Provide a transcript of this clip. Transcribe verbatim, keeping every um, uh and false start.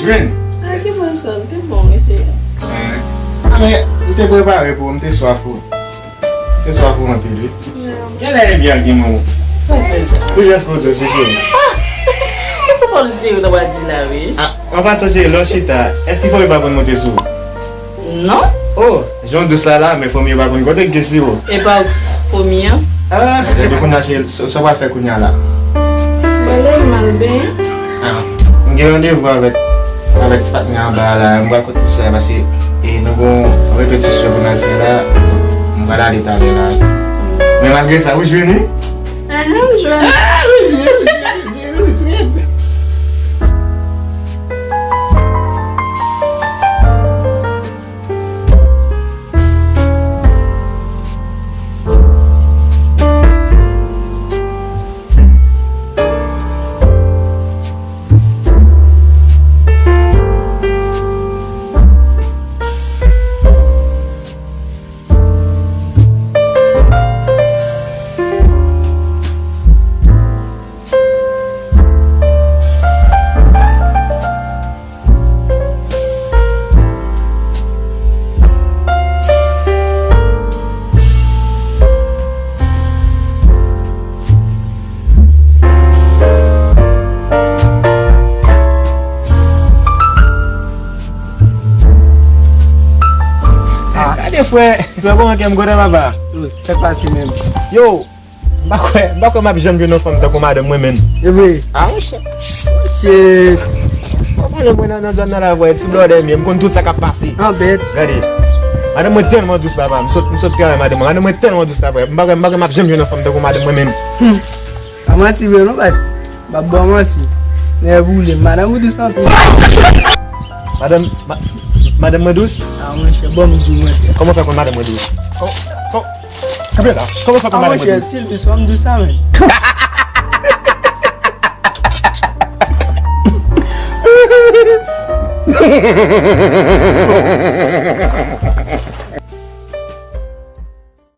Vin. A, ki bon sa? M te bon, mesye. A, men, m te prepare pou ou, m te swaf ou. M te swaf ou anpil, wi. Genlè e byen ki mou. Sa w fè sa? Ou jès kote sou cheri. Ou se pòl serye w ta pral di la, wi. A, an pasan, cheri, lè w chita, èske fòm yo pa konn monte sou ou? Non. Oh, jan w dous la la, men fomi yo pa konn kote k gen siwo. E pa fomi an? Ah, depi kounye a, cheri, sa, sa w pral fè kounye a la? Mwen leve m al benyen. Ah, m gen randevou avèk, avèk ti patnè anba a la, m pral kote misye a, paske, e, nou gon repetisyon pou n al fè la, m pral ale talè la. Men malgre sa, ou jwenn wi? Ahan, m jwenn. Ah, ou jwenn, ou jwenn, ou jwenn, ou jwenn. Ah, gade frè, frè, kòman kè m kontan papa. Sa k pase menm? Yo, m pa kwè, m pa kwè m ap janm jwenn yon fanm tankou madanm mwen menm. E vre? Ah, monchè. Monchè. Mwen konnen mwen nan, nan zòn nan la, vre, ti blòdè m ye, m konn tout sa k ap pase. Anbèt. Gade. Madanm mwen tèlman dous, papa. M sot, m sot travay madanm mwen. Madanm mwen tèlman dous, papa. M pa kwè, m pa kwè m ap janm jwenn yon fanm tankou madanm mwen menm. Hmm. Pa manti vre non, baz. M ap ba w manti. Nèg boule, madanm ou dous anpil. Madanm, ma-, madanm mwen dous? Ah, monchè, bon, m di w, monchè. Kòman w fè konn madanm mwen dous? Kò-, kò-, kanpe la. Kòman w fè konn madanm mwen dous? Ah, monchè, si l dous, fò m dous sa menm.